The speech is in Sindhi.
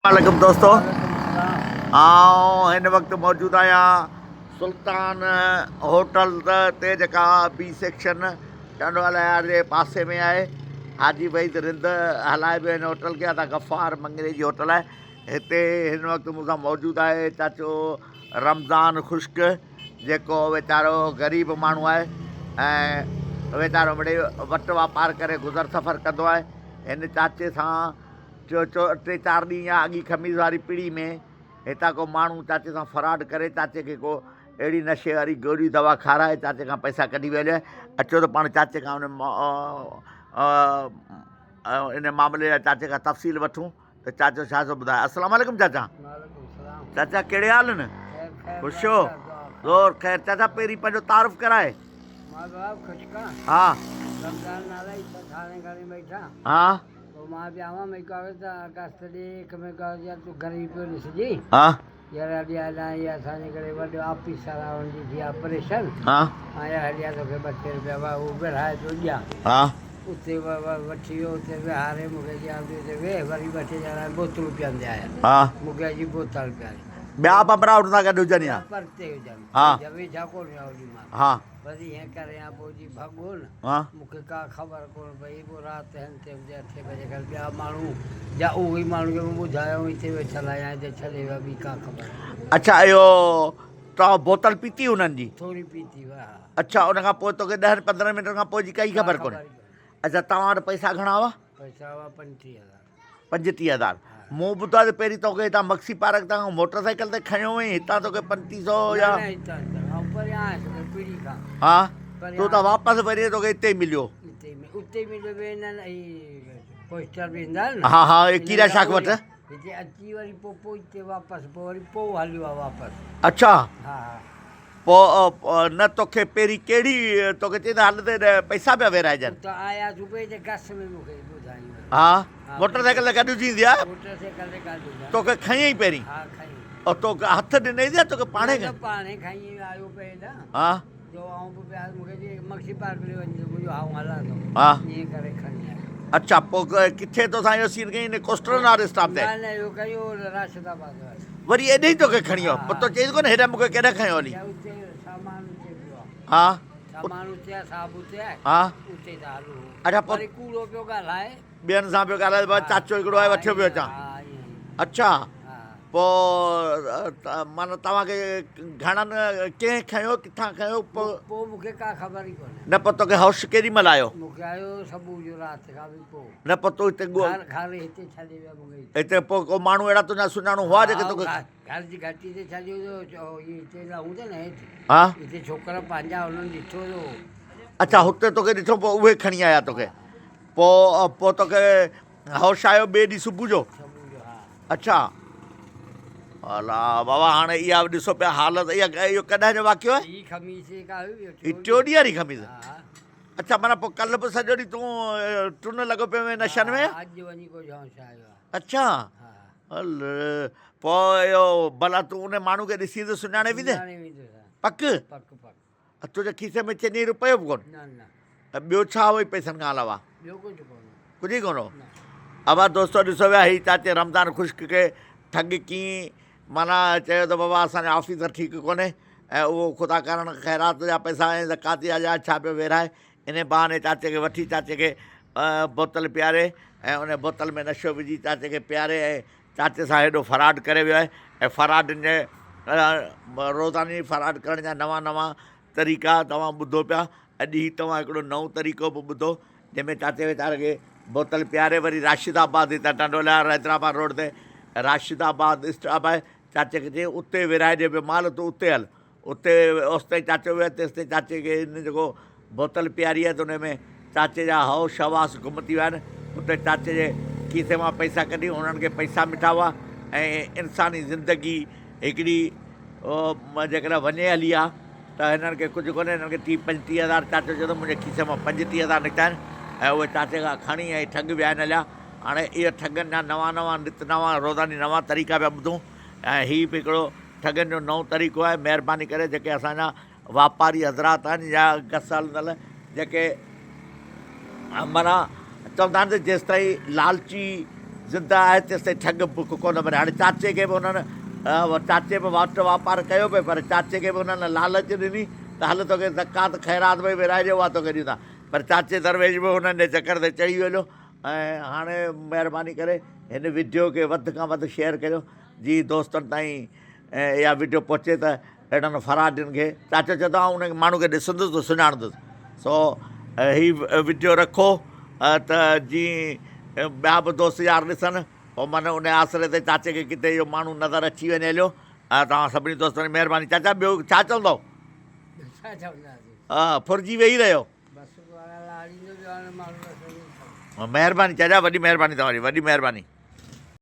عليڪم دوستو آئون هن وقت موجود آهيان سلطان هوٽل تي جيڪا بي سيڪشن ٽنڊو الهيار جي پاسي ۾ آهي حاجي وحيد رند هلائي پيو هن هوٽل کي ادا غفار مڱري جي هوٽل آهي هتي هن وقت مون سان موجود آهي چاچو رمضان خشڪ جيڪو ويچارو غريب ماڻهو آهي ۽ ويچارو مڙئي وٽ واپار ڪري گذر سفر ڪندو آهي هن چاچي سان چيو چو ٽي چار ڏينهن يا اڳي خميس واري پڙي ۾ هتان ڪو ماڻهو چاچي سان فراڊ ڪري چاچي کي ڪو اهڙي نشي واري گوري دوا کارائي چاچي کان پئسا ڪڍي ويو هليو اچو ته پاڻ چاچي کان ان ان معاملي جا چاچي کان تفصيل وٺون ته چاچو ڇا ٿو ٻڌائي السلام عليڪم چاچا چاچا ڪهڙي حال آهن خوش هو زور خير چاچا پهرين پنهنجو تعارف ڪرائي ها ها پوء مان به آوان مئي ڪاغذ ته اگست ڏي هڪ مئي ڪاغذ يار تون غريب پيو ڏسجين ها يار هلي آ هيڏانهن هي اسان جي ڪري وڏو آفيسر آ ان جي ٿي آپريشن ها ها يار هلي آ توکي ٻه ٽي روپيا وا هو ورهائي پيو ڏيان ها اتي وٺي ويو اتي ويهاري مون کي چيائين تون اتي ويهه وري ٻه ٽي ڄڻا بوتلون پيئندي آيا ها مون کي اچي بوتل پياري ٻيا به همراهه ان سان گڏ هجن يا پرتي هجن ها ويجها ڪونه هيا اوڏي مهل ها وري هيئن ڪريان پوء جي ڀڳو نه ها مون کي ڪا خبر ڪونه پئي. پوء رات هن تي هجي اٺين بجي کن ٻيا ماڻهو يا اهو ئي ماڻهو جو مون ٻڌايو هو هتي ويٺل آهي يا هتي ڇڏي ويا ٻي ڪا خبر ڪونهي. اڇا اهو تو بوتل پيتي انهن جي؟ ٿوري پيتي هئي ها. اڇا ان کان پوء توکي ڏهن پندرهن منٽن کان پوء جي ڪائي خبر ڪونهي؟ اڇا توهان وٽ پئسا گهڻا هئا؟ پئسا هئا 35 هزار. 35 هزار. مون ٻڌو آهي ته پهرين توکي هتان مگسي پارڪ تان موٽر سائيڪل تي کنيو هئائين هتان توکي 35 سو يا. نه نه هتان هتان آئون پريان آيس پڙي کان. ها تو اتان واپس وري توکي اتي ئي مليو. اتي ئي اتي ئي مليو وي هنن هي پوسٽر به ايندا آهن نه. ها ها هي ڪيرا شاخ وٽ. هتي اچي وري پوء پوء اتي واپس پوء وري پوء هليو آ واپس. اڇا. ها ها. پوء نه توکي پهرين ڪهڙي توکي چئي ته هل ته پئسا پيا ورهائجن. اتان آياسون پئي ته گس ۾ مون کي ٻڌائين وري. ها موٽر سائيڪل تي گڏ هجي ايندي آ. موٽر سائيڪل تي گڏ هوندا. توکي کنيائين پهرين. ها کنيائين. او توکي هٿ ڏنئي يا توکي پاڻهي نه پاڻهي کنئي آيو پئي هيڏانهن. ها. جو آئون به پيا مون کي چئي مگسي پارڪ لي وڃ ته منهنجو آئون هلان ٿو. ها. ائين ڪري کڻي آيو. اڇا پوء ڪٿي توسان اهو سين ڪيائين ان ڪوسٽرن واري اسٽاپ تي. نه نه اهو ڪيو راشد آباد واري. وري ايڏي ئي توکي کڻي ويو. پوء تو چيس ڪونه هيڏانهن مون کي ڪيڏانهن کنيو هلي. چيو اتي سامان اتي پيو آ. ها. سامان اتي آ صاحب اتي آهي. ها. اتي ٿا هلون. اڇا پوء. وري ڪوڙو پيو ڳالهائي. ٻين سان پيو ڳالهائي ته بابا چاچو هڪڙو آهي وٺيو پيو اچان. ها ائين. اڇا. ها. پوء معنيٰ توهان کي گهڻن ڪنهن کنيو ڪٿان کنيو پوء. پوء مون کي ڪا خبر ئي ڪونهي. نه پوء توکي هوش ڪيڏي مهل آيو؟ مون کي آيو صبح جو رات کان به پوء. نه پوء تو هتي ڳو. گهر گهر هتي ڇڏي ويا مون کي هتي. هتي پوء ڪو ماڻهو اهڙا تنهنجا سڃاڻو هئا جيڪي توکي. ها گهر جي گهٽي تي ڇڏيو ته هي هتي لا هوندا نه هيٺ. ها. هتي ڇوڪرا پنهنجا هنن ڏٺو ته. اڇا هتي توکي ڏٺو پوء اهي کڻي آيا توکي. پوء پوء توکي هوش آيو ٻئي ڏينهن صبح جو. صبح جو ها. اڇا الا بابا هاڻي اها به ڏسو پيا حالت اها اهو ڪڏهن جو واقعو آهي؟ هي خميس جيڪا هئي اهو هي ٽيون ڏينهن واري خميس؟ ها. اڇا معنيٰ پوء ڪلهه به سڄو ڏينهن تون ٽن لڳو پيو هئين نشن ۾؟ ها اڄ وڃي ڪو جهونس آيو آهي. اڇا ها. هل پوء اهو ڀلا تون ان ماڻهو کي ڏسين ته سڃاڻي ويندين؟ سڃاڻي ويندس. پڪ؟ پڪ پڪ. تنهنجي کيسي ۾ چئني روپيو به ڪونه؟ نه نه. ۽ ٻيو ڇا هئي پئسن کان علاوه؟ ٻيو ڪجهه ڪونه. ڪجهه ئي ڪونه هو؟ نه. ابا دوستو ڏسو ويا هي چاچي رمضان خشڪ کي ٺڳ ڪيئي معنيٰ چيو ته بابا اسان جو آفيسر ٺيڪ ڪونهي ۽ اهو خدا ڪارڻ خيرات جا پئسا ۽ زڪوات جا يا ڇا پيو ورهائي انهي بهاني چاچي کي وٺي چاچي کي بوتل پياري ۽ ان بوتل ۾ نشو وجهي چاچي کي پياري ۽ چاچي سان هيڏو فراڊ ڪري ويو آهي ۽ فراڊن جي روزاني فراڊ ڪرڻ جا نوان نوان طريقا توهان ٻڌو پيا اڄ هي توهان هڪڙو نئون طريقو به ٻڌو جنهن ۾ چاچي ويچاري کي بوتل پياري وري راشد آباد هتان ٽنڊو الهيار حيدرآباد روڊ تي راشد آباد اسٽاپ آهي چاچي کي چيائين اتي ورهائجي پيو مال تون اتي هل اتي اوستائين چاچو ويو تيستائين چاچي کي هن جيڪو بوتل پياري آهي ته ان ۾ چاچي جا هوش حواس گم ٿي ويا آهن. اتي چاچي جي کيسي مان پئسا ڪڍي هنن کي پئسا مٺا هئا ۽ انساني زندگي هڪڙي جيڪڏهن وڃي هلي ها ته هنن کي ڪجهه ڪونهي هنن کي ٽيهه پنجٽيهه هزار چاچو چيو ته منهنجي کيسي مان 35 هزار نڪتا آهن ۽ اهي چاچي کان کڻي ۽ ٺڳ ويا آهن هليا. هاڻي اهي ٺڳن جا نوان نوان نت نوان روزاني نوان طريقا پيا ٻڌون ۽ هي به هڪڙو ٺڳن جو نئون طريقو آهي مهرباني ڪري جيڪي اسان جا واپاري حضرات آهن يا گس هلندڙ جيڪي معنيٰ چوندا آهن ته جيستائين لالچي زنده آهي تيستائين ٺڳ بک ڪونه مري. هاڻي چاچي کي به انهن چاچي به واٽ واپار ڪيو پئي پر چاچي کي به انهن لالچ ڏني ته هل توکي زڪوات خيرات پئي ورهائجي اها توکي ڏيون ٿا پر چاچي درويش به انهن جي چڪر تي چڙهي ويو ۽ هاڻي مهرباني ڪري هن وڊيو کي وڌ کان وڌ شيئر ڪريو جي دوستن تائين اها وڊيو پهچي ته اهڙن فراڊين کي چاچو چوي ٿو آئون ان ماڻهو کي ڏسندس ته سڃاڻندس سو هي وڊيو رکو ته جي ٻيا به دوست يار ڏسن پوء من ان آسري تي چاچي کي ڪٿي اهو ماڻهو نظر اچي وڃي هليو توهان سڀني دوستن جي مهرباني چاچا ٻيو ڇا چوندو ڦرجي ويهي رهيو مهرباني چاچا وڏي مهرباني توهان جي وڏي مهرباني.